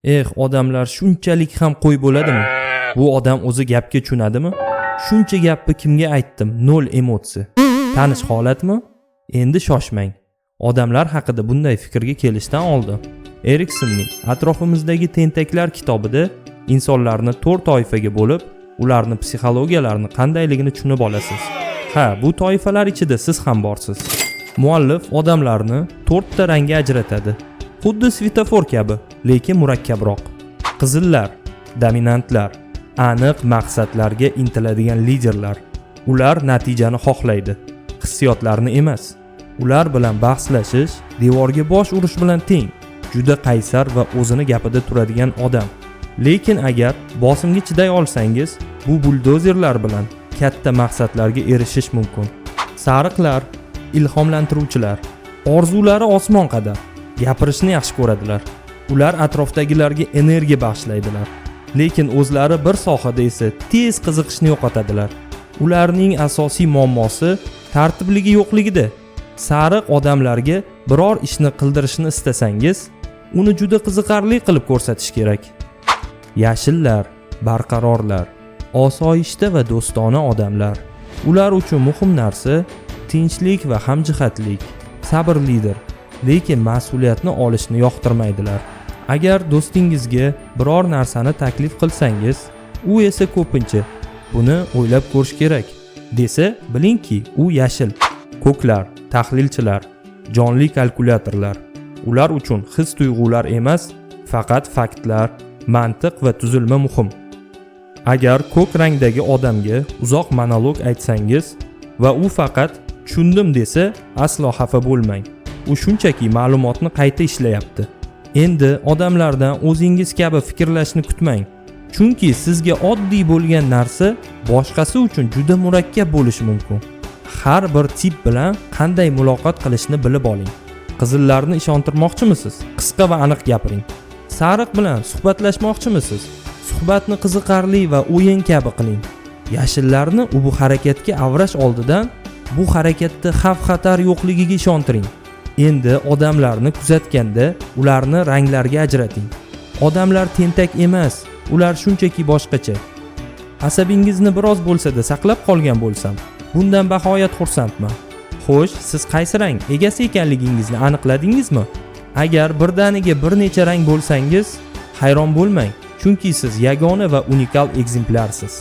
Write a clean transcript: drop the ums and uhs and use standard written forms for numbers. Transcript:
Eh, odamlar shunchalik ham qo'y bo'ladimi? Bu odam o'zi gapga tushunadimi? Shuncha gapni kimga aytdim? Nol emotsiya. Tanish holatmi? Endi shoshmang. Odamlar haqida bunday fikrga kelishdan oldin Eriksonning "Atrofimizdagi tentaklar" kitobida insonlarni to'rt toifaga bo'lib, ularni psixologiyalarini qandayligini tushunib olasiz. Ha, bu toifalar ichida siz ham borsiz. Muallif odamlarni to'rtta rangga ajratadi. Xuddi svetofor kabi, lekin murakkabroq. Qizillar, dominantlar, aniq maqsadlarga intiladigan liderlar. Ular natijani xohlaydi, hissiyotlarni emas. Ular bilan bahslashish devorga bosh urish bilan teng. Juda qaysar va o'zini gapida turadigan odam. Lekin agar bosimga chiday olsangiz, bu buldozerlar bilan katta maqsadlarga erishish mumkin. Sariqlar, ilhomlantiruvchilar. Orzulari osmon qadar. Gapirishni yaxshi ko'radilar. Ular atrofdagilarga energiya bag'ishlaydilar. Lekin o'zlari bir sohada esa tez qiziqishni yo'qotadilar. Ularning asosiy muammosi tartibligi yo'qligida. Sariq odamlarga biror ishni qildirishni istasangiz, uni juda qiziqarli qilib ko'rsatish kerak. Yashillar, barqarorlar, osoyishta va do'stona odamlar. Ular uchun muhim narsa tinchlik va hamjihatlik, sabrlidir, lekin mas'uliyatni olishni yoqtirmaydilar. Agar do'stingizga biror narsani taklif qilsangiz, u esa ko'pincha "Buni o'ylab ko'rish kerak" desa, bilingki, u yashil. Ko'klar, tahlilchilar, jonli kalkulyatorlar. Ular uchun his tuyg'ular emas, faqat faktlar, mantiq va tuzilma muhim. Agar ko'k rangdagi odamga uzoq monolog aytsangiz va u faqat "Tushundim" desa, aslo xafa bo'lmang. U shunchaki ma'lumotni qayta ishlayapti. Endi odamlardan o'zingiz kabi fikrlashni kutmang. Chunki sizga oddiy bo'lgan narsa boshqasi uchun juda murakkab bo'lishi mumkin. Har bir tip bilan qanday muloqot qilishni bilib oling. Qizillarni ishontirmoqchimisiz? Qisqa va aniq gapiring. Sariq bilan suhbatlashmoqchimisiz? Suhbatni qiziqarli va o'yin kabi qiling. Yashillarni u bu harakatga avrash oldidan bu harakatda xavf-xatar yo'qligiga ishontiring. Endi odamlarni kuzatganda ularni ranglarga ajrating. Odamlar tentak emas, ular shunchaki boshqacha. Asabingizni biroz bo'lsa-da saqlab qolgan bo'lsam, bundan bag'oyat xursandman. Xo'sh, siz qaysi rang egasi ekanligingizni aniqladingizmi? Agar birdaniga bir necha rang bo'lsangiz, hayron bo'lmang, chunki siz yagona va unikal ekzemplyarsiz.